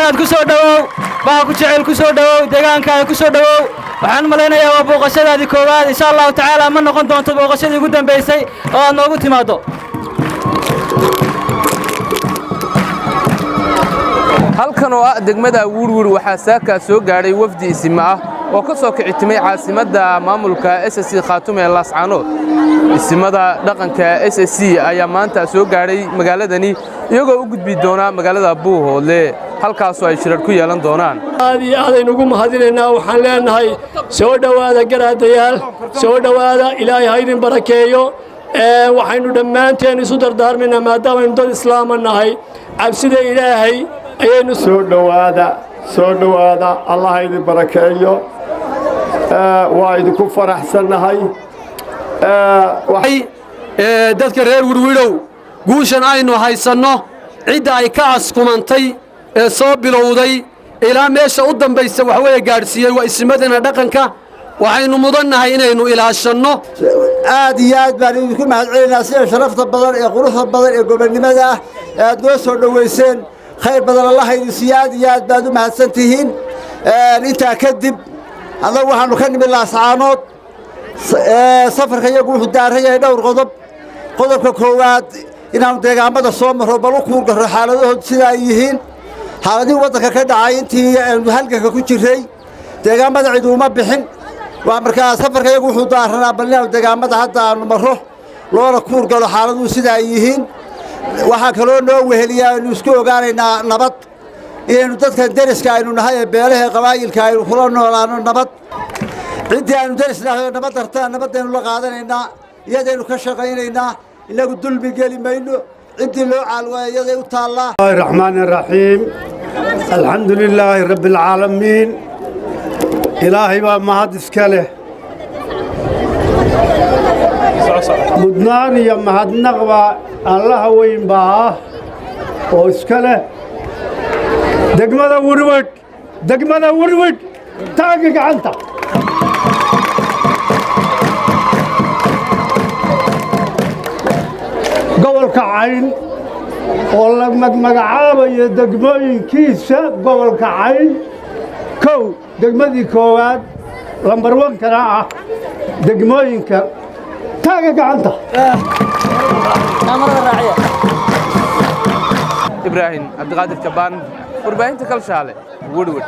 Garaad, ku soo dhowow. Baa ku jecel, ku soo dhowow. Deegaankaaga ku soo dhowow. Waxaan u malaynayaa waa booqashadaadii koowaad. Insha Allahu tacaala, ma noqon doonto booqashadii ugu dambaysay oo aad noogu timaaddo. Halkan oo ah degmada Werwer waxaa saakaa soo gaadhay wafdi isima ah oo ka soo kicitimay caasimadda maamulka SSC Khaatume ee Laascaanood. Isimada dhaqanka SSC ayaa maanta soo gaadhay magaaladani, iyagoo u gudbi doona magaalada Buuhoodle, halkaasoo ay shirar ku yeelan doonaan. Aad iyo aadaynu ugu mahadinaynaa. Waxaan leenahay, soo dhowaada garaadayaal, soo dhowaada. Ilaahay ha idin barakeeyo. Waxaynu dhammaanteen isu dardaarmaynaa, maadaamaynu dad islaama nahay, cabsida Ilaahay ayaynu Soo dhowaada, soo dhowaada. Allah idin barakeeyo. Waa idinku faraxsannahay. Dadka reer Werwidow, guushan aynu haysanno cidda ay ka askumantay ee soo bilowday ilaa meesha u dambaysa waxweeye gaadhsiiyey waa isimadana dhaqanka. Waxaynu mudannahay inaynu ilaashanno. Aad iyo aad baan idinku mahad celinaynaa sida sharafta badan ee quruxda badan ee gobonnimada ah ee aad noo soo dhowayseen. Khayr badan Allaha idin siiyo. Aad iyo aad baad u mahadsan tihiin. Intaa kadib, annagu waxaannu ka nimid Laascaanood. Safarka iyagu wuxuu daaran yahay dhowr qodob. Qodobka koowaad, inaannu deegaamada soo marro, bal u kuurgarro xaaladahood sida ay yihiin. Xaaladihii waddanka ka dhacay intii aynu halganka ku jirray, deegaamada cid uma bixin. Waa markaa safarka iyagu wuxuu daaranaa bal inaanu deegaamada hadda aanu marro, loona kuurgalo xaaladuhu sida ay yihiin. Waxaa kaloo noo weheliyaa aynu isku ogaanaynaa nabad, inaynu dadkan deriska aynu nahay ee beelaha qabaayilka aynu kula noolaano nabad. Ciddii aynu deris nahay oo nabad dartaan, nabadaynu la qaadanaynaa, iyadaynu ka shaqaynaynaa. Innagu dulmi geli mayno. Ciddii loo caalwaaya iyaday u taallaa. الرحمن الرحيم، الحمد لله رب العالمين. Ilaahay baa mahad iska leh. Mudnaan iyo mahadnaq baa Allaha weyn baa ah oo iska leh. Degmada Werwidh, degmada Werwidh, taaga gacanta. Gobolka Cayn oo la magmagacaabayo degmooyinkiisa, gobolka Cayn kow, degmadii koowaad, lambar wankana ah degmooyinka, taaga gacanta. Ibraahim Cabdiqaadir Jabaan, warbaahinta Kalshaale, Werwer.